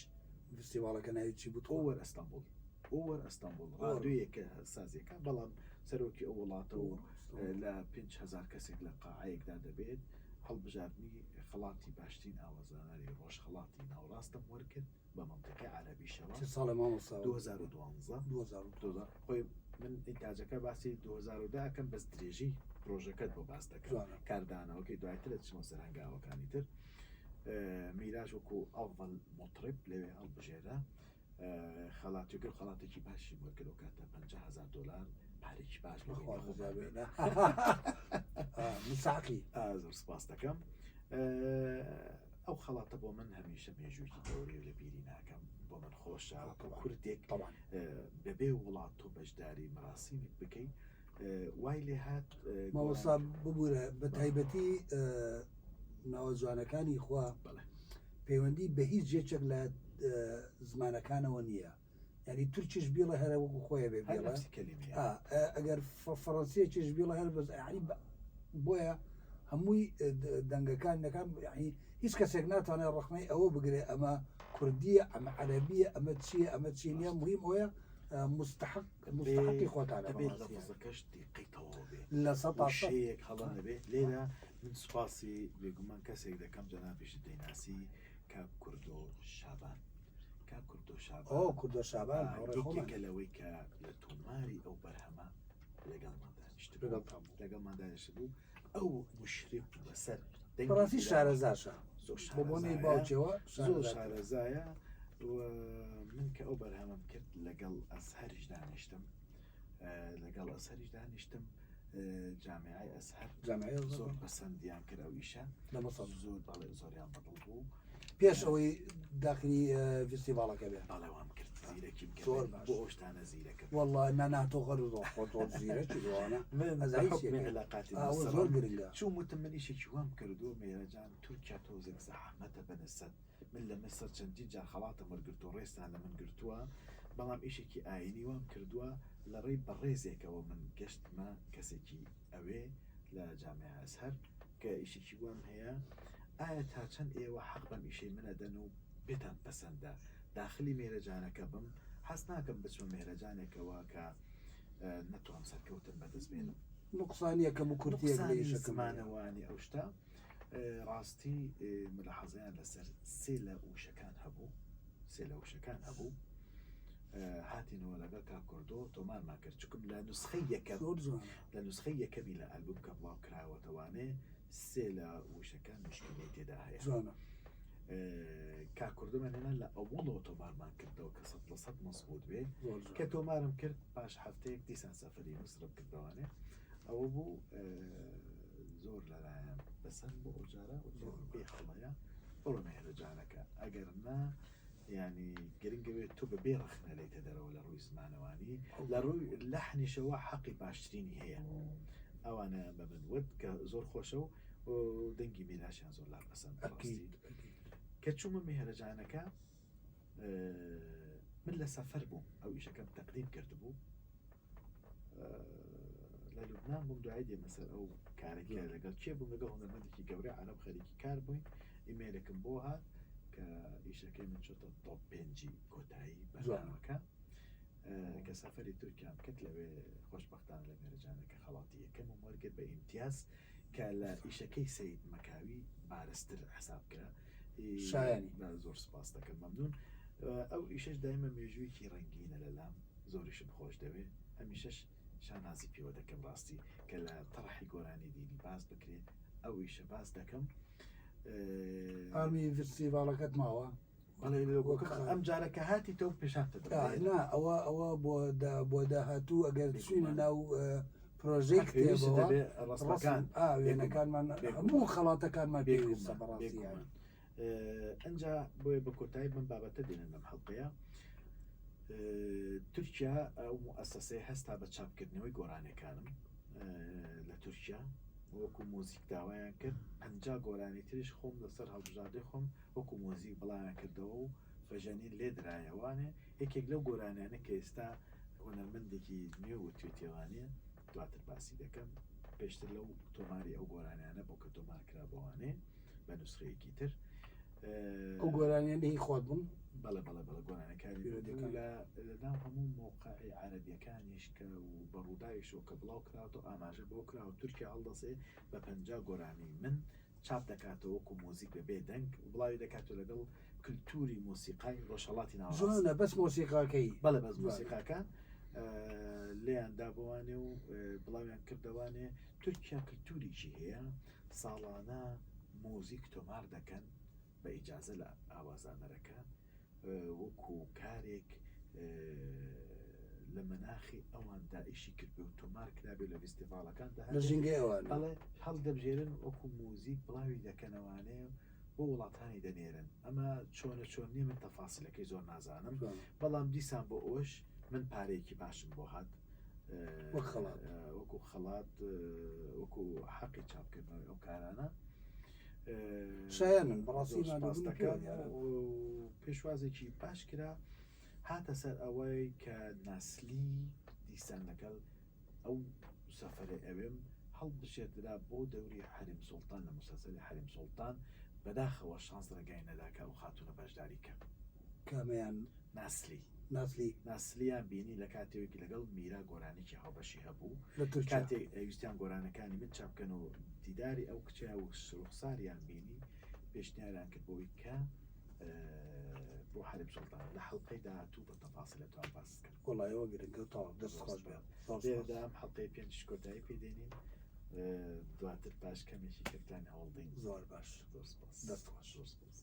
فستیواڵەکە ناوی چی بوو تخوا؟ ئۆوەر ئەستەنبوڵ ئۆوەر ئەستەنبوڵ ئۆر. ڕادیۆیەکە سازیەکە بەڵام سەرۆکی ئەو وڵاتە و ئۆر ئەستەنبوڵ. لە 5000 کەسێک لە قاعەیەکدا دەبێت هەڵبژاردنی خەڵاتی باشترین ئاوازدانەری ڕۆژهەڵاتی ناوەڕاستم وەرگرت. بە مەنتیقی عەرەبیشەوە چ ساڵێ مامۆستا؟ 2012 2012 خۆی من ئینتاجەکە باسی 2010 ئەکەم بەس درێژی پرۆژەکەت بۆ باس دەکەم جوانە. کاردانەوەکەی دوایتر دەچمەوە سەر هەنگاوەکانی تر میراج وەکو ئەفضل مطرب لەوێ هەڵبژێرە خەڵاتێکە و خەڵاتێکی باشی وەرگرت ئەو کاتە 50000 دلار پارێکی باش بۆ بەخوا خۆمان ڕزا بێ. بێ. مستحقی زۆر سپاس دەکەم ئەو خەڵاتە بۆ من هەمیشە مێژوویەکی گەورەیە و لە بیری ناکەم، بۆ من خۆشە وەکو کوردێک بەبێ وڵات تۆ بەشداری مەراسیمێک بکەی وای لێ هات. مامۆستا ببورە بە تایبەتی ناوە جوانەکانی خوا پەیوەندی بە هیچ یەکێک لە زمانەکانەوە نییە. یعنی تورکیش بیڵە هەرە وەکو خۆیە بێ هەر بیڵە نفسی کەلیمەیە. ئەگەر فەڕەنسیەکیش بیڵە هەر بەس یعنی بۆیە هەمووی دەنگەکان نەکان یعنی هیچ کەسێک ناتوانێت ڕخنەی ئەوە بگرێ ئەمە کوردیە ئەمە عەرەبیە ئەمە چییە ئەمە چی نییە مهم ئەوەیە مستحق مستحقی خۆتانە دەبێت بەڕاستی. لەفزەکەش دیقەی تەواو بێ 100%. وشەیەک هەڵە نەبێت لێرە من سوپاسی بێگومان کەسێک دەکەم جەنابیشت دەیناسی کاک کوردۆ شابان کاک کوردۆ شابان ئۆ کوردۆ شابان هاوڕێ خۆمان. یەکێکە لەوەی کە لە تۆماری ئەو بەرهەمە لەگەڵمان دانیشتبوو. لەگەڵتان بوو. لەگەڵمان دانیشتبوو ئەو مشرف بوو بەسەر دەنگی بەڕاستی میراج. شارەزاشە. زۆر بۆ بۆنەی شارەزایە. باوکیەوە زۆر شارەزاترە. شارەزایە و من کە ئەو بەرهەمەم کرد لەگەڵ ئەزهەریش دانیشتم لەگەڵ ئەزهەریش دانیشتم جامیعەی ئەزهەر جامیعەی ئەزهەر زۆر پەسەندیان کرد ئەو ئیشە لە مەسەڵ زۆر بەڵێ زۆریان بەدڵ بوو پێش ئەوەی داخلی فیستیڤاڵەکە بێ بەڵێ وام کرد. زیرەکی بکە زۆر باش. بۆ ئەو شتانە زیرەکە والله نا نا تۆ غەر زۆر خۆ زۆر زیرەکی لەوانە من ئەزانی بە حوکمی چیەکەی. علاقاتی ئەوە میسرم زۆر گرنگە چووم وتم من ئیشێکی وام کردووە مێرەجان تورکیا تۆزێک زەحمەتە بە نسبەت من لە میسر چەندین جار خەڵاتم وەرگرتووە ڕێزتان لە من گرتووە بەڵام ئیشێکی ئاینی وام کردووە لە ڕێی بەڕێزێکەوە من گەشتمە کەسێکی ئەوێ لە جامعە ئەزهەر کە ئیشێکی وام هەیە ئایا تا چەند ئێوە حەق بەم ئیشەی من ئەدەن و پێتان پەسەندە داخلی مێرەجانەکە بم حەز ناکەم بچمە مێرەجانێکەوە کە نەتوام سەرکەوتن بەدەست بێنم. نوقسانیە کەم و کورتیەک لە نوقسانی ئیشەکەم هەیە. زمانەوانی ئەو شتە ڕاستی ملاحەزەیان لەسەر سێ لە وشەکان هەبوو سێ لە وشەکان هەبوو هاتینەوە لەگەڵ کاک کوردۆ تۆمارمان کرد چکم لە نسخەی یەکەم زۆر جوانە. لە نسخەی یەکەمی لە ئەلبوم کە بڵاو کراوەتەوانێ سێ لە وشەکان مشکلەی تێدا هەیە جوانە. کاک کوردۆمان هێنا لە ئەوەڵەوە تۆمارمان کردەوە کە 100% مەزبوط بێ زۆر جوانە. کە تۆمارم کرد پاش هەفتەیەک دیسان سەفەری میسرم کردەوانێ ئەوە بوو زۆر لەلایەن بەسەر بۆ ئەو جارە زۆر بێ هەڵەیە بڕۆ مێهرەجانەکە ئەگەر نا ینی گرنگەوێت تۆ بە بێ ڕەخنە لێتە دەرەوە لە ڕووی زمانەوانی لە ڕووی لەحنیشەوە حەقی باشترینی هەیە ئەوانە بە من وت کە زۆر خۆشە و دەنگی میراشیان زۆر لا پەسەند ئەکید کە چوومە مێهرەجانەکە من لە سەفەر بووم ئەو ئیشەکەم تەقدیم کردبوو لە لوبناان بووم دوای دێمە سەر ئەو کارێکە لەگەڵ کێ بووم لەگەڵ هونەرمەندێکی گەورە عەرەب خەریکی کار بووین ئیمەیلێکم بۆ هات کە ئیشەکەی من چۆتە تۆپ پێنجی کۆتایی بەرنامەکە کە سەفەری تورکیام کرد لەوێ خۆشببختان لە مێرەجانەکە خەڵاتی یەکەمم وەرگرت بە ئیمتیاز کە لە ئیشەکەی سید مەکاوی بارزتر حساب کرا شایانی. زۆر سپاس دەکەم مەمنون ئەو ئیشەش دایمە مێژوویەکی ڕەنگینە لەلام زۆریشم خۆش دەوێ هەمیشەش شانازی پێوە دەکەم ڕاستی کە لە تەڕحی گۆرانی دینی باس بکرێ ئەو ئیشە باس دەکەم ئامی فستیڤاڵەکەت ماوە؟ بەڵێ ئەم جارە کە هاتی تۆ پێشان نا ئەوە ئەوە بۆ داهاتوو ئەگەر چوینە ناو پرۆژەی کتێبەوە ڕستەکان وێنەکانمان هەموو خەڵاتەکانمان پێویستە بەڕاستی ئەجا بۆیە بە کۆتایی بم بابەتە دێنن لەم حڵقەیە تورکیا ئەو موئەسەسەیە هەستا بە چاپکردنەوەی گۆرانیەکانم لە تورکیا وەکو مۆزیک داوایان کرد 50 گۆرانی تریش خۆم لەسەر هەڵبژاردەی خۆم وەکو مۆزیک بڵاویان کردەوە و بەژەنین لێدرایەوانێ یەکێک لەو گۆرانیانە کە ئێستا هونەرمەندێکی نوێ وتوێتیەوانێ دواتر باسی دەکەم پێشتر لەو تۆماری ئەو گۆرانیانە بۆ کە تۆمار کرا بۆوانێ بە نوسخەیەکی تر. ئەو گۆرانیانە هی خۆت بوون؟ بەڵێ بەڵێ بەڵێ گۆرانەکانی پیرۆدیەکان. لە لەناو هەموو مەوقعی عەرەبیەکانیش کە و بە ڕووداویشەوە کە بڵاو کراوەتەوە ئاماژە بەوە کراوە تورکیا هەڵدەسێ بە 50 گۆرانی من چاپ دەکاتەوە وەکو مۆزیک بە بێ دەنگ و بڵاوی دەکاتەوە لەگەڵ کلتوری مۆسیقای ڕۆژهەڵاتی ناوەڕاست. جوانە بەس مۆسیقاکەی. بەڵێ بەس مۆسیقاکە لێیان دابوانێ و بڵاویان کردەوانێ تورکیا کلتوریکی هەیە ساڵانە مۆزیک تۆمار دەکەن بە ئیجازە لە ئاوازانەرەکە وەکو کارێک لە مەناخی ئەواندا ئیشی کردبێ و تۆمار کرابێ لە ڤیستیڤاڵەکاندا لە ژینگەی ئەوان بەڵێ هەڵدەبژێرن وەکو موزیک بڵاوی دەکەنەوانێ بۆ وڵاتانی دەنێرن ئەمە چۆنە چۆن نییە من تەفاسیلەکەی زۆر نازانم بەڵام دیسان بۆ ئەوەش من پارەیەکی باشم بۆ هات وەک خەڵات وەکو خەڵات وەکو حەقی چاپکردنەوەی ئەو کارانە شایەنن بەڕاستی زۆر سوپاس دەکەم پێشوازێکی باش کرا هاتە سەر ئەوەی کە ناسلی دیسان لەگەڵ ئەو سەفەرەی ئەوێم هەڵبژێردرا بۆ دەوری حەریم سوڵتان لە موسەلسەلی حەریم سوڵتان بەداخەوە شانس ڕێگای نەدا کە ئەو خاتوونە بەشداری کە. کامیان؟ ناسلی. ناسلی. ناسلیان بینی لە کاتێک لەگەڵ میرا گۆرانیکی هاوبەشی هەبوو. لە تورکیا. کاتێک ویستیان گۆرانەکانی من چاپ بکەن و دیداری ئەو کچە و ڕوخساریان بینی پێشنیاریان کرد بۆی کە بۆ حەریم سوڵتان لە حەڵقەی داهاتوو بە تەفاسیل ئەتوان باس بکەم. وەڵا ئێوە گرنگە و تەواو دەست خۆش بێ. زۆر سوپاس. لێرەدا ئەم حەڵقەی پێنجیش کۆتایی پێ دێنین دواتر پاش کەمێکی کەتان هەوڵ دەین. زۆر باش. زۆر سوپاس. دەست خۆش. زۆر سوپاس.